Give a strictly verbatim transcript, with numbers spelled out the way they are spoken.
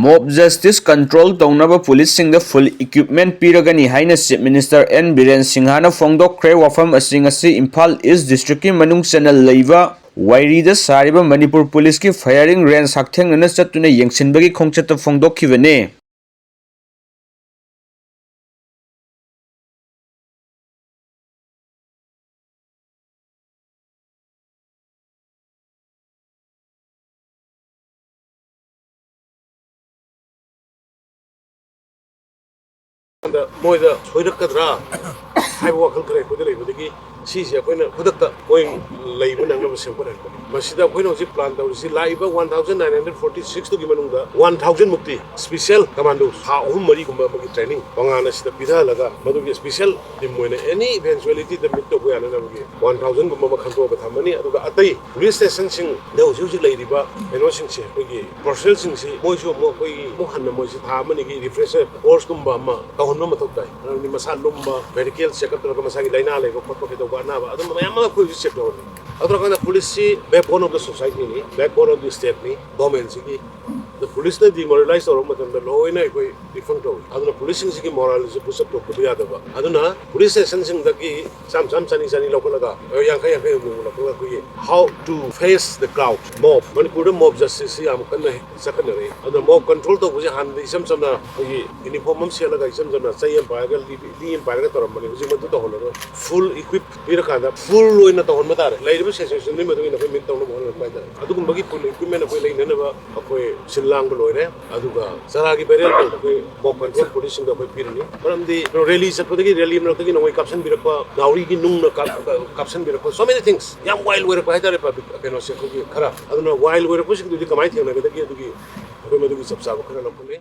Mob justice control ꯇꯧꯅꯕ ꯄꯨꯂꯤꯁꯁꯤꯡꯗ full equipment ꯄꯤꯔꯒꯅꯤ ꯍꯥꯏꯅ Chief Minister N Biren ꯁꯤꯡꯍꯥꯅ ꯐꯣꯡꯗꯣꯛꯈ꯭ꯔꯦ꯫ ꯋꯥꯐꯝ ꯑꯁꯤꯡ ꯑꯁꯤ ꯏꯝꯐꯥꯜ East district ꯀꯤ ꯃꯅꯨꯡ ꯆꯟꯅ ꯂꯩꯕ ꯋꯥꯏꯔꯤꯗ ꯁꯥꯔꯤꯕ ꯃꯅꯤꯄꯨꯔ ꯄꯨꯂꯤꯁꯀꯤ firing range ꯍꯛꯊꯦꯡꯅꯅ ꯆꯠꯇꯨꯅ ꯌꯦꯡꯁꯤꯟꯕꯒꯤ ꯈꯣꯡꯆꯠꯇ ꯐꯣꯡꯗꯣꯛꯈꯤꯕꯅꯤ꯫ ꯃꯣꯏꯗ ꯁꯣꯏꯔꯛꯀꯗ꯭ꯔꯥ ꯍꯥꯏꯕ ꯋꯥꯈꯜ ꯈꯔ ꯑꯩꯈꯣꯏꯗ ꯂꯩꯕꯗꯒꯤ ꯁꯤꯁꯦ ꯑꯩꯈꯣꯏꯅ ꯈꯨꯗꯛꯇ ꯃꯣꯏ ꯂꯩꯕ ꯅꯪꯅꯕ ꯁꯦꯝꯒꯠꯍꯟꯕꯅꯤ꯫ ꯃꯁꯤꯗ ꯑꯩꯈꯣꯏꯅ ꯍꯧꯖꯤꯛ plan ꯇꯧꯔꯤꯁꯤ ꯂꯥꯛꯏꯕ one thousand nine hundred forty six ꯇꯨꯒꯤ ꯃꯅꯨꯡꯗ one thousand ꯃꯨꯛꯇꯤ special commando ꯊꯥ ꯑꯍꯨꯝ ꯃꯔꯤꯒꯨꯝꯕ ꯑꯃꯒꯤ training ꯇꯣꯉꯥꯟꯅ ꯁꯤꯗ ꯄꯤꯊꯍꯜꯂꯒ ꯃꯗꯨꯒꯤ special team ꯑꯣꯏꯅ any eventuality ꯗ meet ꯇꯧꯕ ꯌꯥꯅꯅꯕꯒꯤ one thousand ꯒꯨꯝꯕ ꯑꯃ ꯈꯟꯗꯣꯛꯑꯒ ꯊꯝꯃꯅꯤ꯫ ꯑꯗꯨꯒ ꯑꯇꯩ police station ꯁꯤꯡꯗ ꯍꯧꯖꯤꯛ ꯍꯧꯖꯤꯛ ꯂꯩꯔꯤꯕ ꯀꯩꯅꯣꯁꯤꯡꯁꯦ, ꯑꯩꯈꯣꯏꯒꯤ personnel ꯁꯤꯡꯁꯤ ꯃꯣꯏꯁꯨ ꯑꯃꯨꯛ ꯑꯩꯈꯣꯏꯒꯤ ꯑꯃꯨꯛ ꯍꯟꯅ ꯃꯣꯏꯁꯤ ꯊꯥ ꯑꯃꯅꯤꯒꯤ refresher course ꯀꯨꯝꯕ ꯑꯃ ꯇꯧꯍꯟꯕ ꯃꯊꯧ ꯇꯥꯏ꯫ ꯃꯔꯝꯗꯤ ꯃꯁꯥ ꯂꯨꯝꯕ, medical checkup ꯇꯧꯔꯒ ꯃꯁꯥꯒꯤ ꯂꯥꯏꯅꯥ ꯂꯩꯕ ꯈꯣꯠꯄ ꯀꯩꯗꯧꯕ ꯑꯅꯥꯕ ꯑꯗꯨꯝꯕ ꯃꯌꯥꯝ ꯑꯃ ꯑꯩꯈꯣꯏ ꯍꯧꯖꯤꯛ check ꯇꯧꯍꯜꯂꯤ꯫ ꯑꯗꯨ ꯇꯧꯔꯀꯥꯟꯗ police ꯁꯤ backbone of the society ꯅꯤ, backbone of the state ꯅꯤ, government ꯁꯤꯒꯤ꯫ ꯑꯗꯣ police ꯅ demoralize ꯇꯧꯔꯛꯄ ꯃꯇꯝꯗ ꯂꯣꯏꯅ ꯑꯩꯈꯣꯏ defunct ꯇꯧꯏ꯫ ꯑꯗꯨꯅ police ꯁꯤꯡꯁꯤꯒꯤ morale ꯁꯤ boost up ꯇꯧꯗꯕ ꯌꯥꯗꯕ꯫ ꯑꯗꯨꯅ police station ꯁꯤꯡꯗꯒꯤ ꯆꯥꯝ ꯆꯥꯝ ꯆꯅꯤ ꯆꯅꯤ ꯂꯧꯈꯠꯂꯒ, ꯌꯥꯡꯈꯩ ꯌꯥꯡꯈꯩ ꯍꯨꯝꯐꯨ ꯂꯧꯈꯠꯂꯒ ꯑꯩꯈꯣꯏꯒꯤ how to face the crowd, mob, ꯃꯅꯤꯄꯨꯔꯗ mob justice ꯁꯤ ꯌꯥꯝ ꯀꯟꯅ ꯆꯠꯈꯠꯅꯔꯛꯏ꯫ ꯑꯗꯨꯅ mob control ꯇꯧꯕꯁꯦ ꯍꯥꯟꯅꯗꯤ ꯏꯆꯝ ꯆꯝꯅ ꯑꯩꯈꯣꯏꯒꯤ uniform ꯑꯃ ꯁꯦꯠꯂꯒ ꯏꯆꯝ ꯆꯝꯅ ꯆꯩ ꯑꯃ ꯄꯥꯏꯔꯒ ꯂꯤ-, ꯂꯤ ꯑꯃ ꯄꯥꯏꯔꯒ ꯇꯧꯔꯝꯕꯅꯤ꯫ ꯍꯧꯖꯤꯛ ꯃꯗꯨ ꯇꯧꯍꯜꯂꯔꯣꯏ꯫ Full equip ꯄꯤꯔꯀꯥꯟꯗ full ꯑꯣꯏꯅ ꯇꯧꯍꯟꯕ ꯇꯥꯔꯦ꯫ ꯂꯩꯔꯤꯕ situation ꯗꯨꯒꯤ ꯃꯇꯨꯡ ꯏꯟꯅ ꯑꯩꯈꯣꯏ meet ꯇꯧꯅꯕ ꯍꯣꯠꯅꯔꯛꯄ ꯍꯥꯏꯇꯥꯔꯦ꯫ ꯑꯗꯨꯒꯨꯝꯕꯒꯤ full equipment ꯑꯩꯈꯣꯏ ꯂꯩꯅꯅꯕ ꯑꯩꯈꯣꯏ ꯁꯤꯜ ꯂꯥꯡꯕ ꯂꯣꯏꯔꯦ꯫ ꯑꯗꯨꯒ ꯆꯔꯥꯒꯤ barrel ꯇꯧꯕ ꯑꯩꯈꯣꯏ mob control police ꯁꯤꯡꯗ ꯑꯩꯈꯣꯏ ꯄꯤꯔꯅꯤ꯫ ꯃꯔꯝꯗꯤ rally ꯆꯠꯄꯗꯒꯤ rally ꯃꯔꯛꯇꯒꯤ ꯅꯣꯡꯃꯩ ꯀꯥꯞꯁꯤꯟꯕꯤꯔꯛꯄ, ꯅꯥꯎꯔꯤꯒꯤ ꯅꯨꯡꯅ ꯀꯥꯞ-, ꯀꯥꯞꯁꯤꯟꯕꯤꯔꯛꯄ, so many things꯫ ꯌꯥꯝ wild ꯑꯣꯏꯔꯛꯄ ꯍꯥꯏꯇꯥꯔꯦ public ꯀꯩꯅꯣꯁꯦ ꯑꯩꯈꯣꯏꯒꯤ ꯈꯔ꯫ ꯑꯗꯨꯅ wild ꯑꯣꯏꯔꯛꯄꯁꯤꯡꯗꯨꯗꯤ ꯀꯃꯥꯏꯅ ꯊꯦꯡꯅꯒꯗꯒꯦ? ꯑꯗꯨꯒꯤ ꯑꯩꯈꯣꯏ ꯃꯗꯨꯒꯤ ꯆꯞ ꯆꯥꯕ ꯈꯔ ꯂꯧꯈꯠꯂꯦ꯫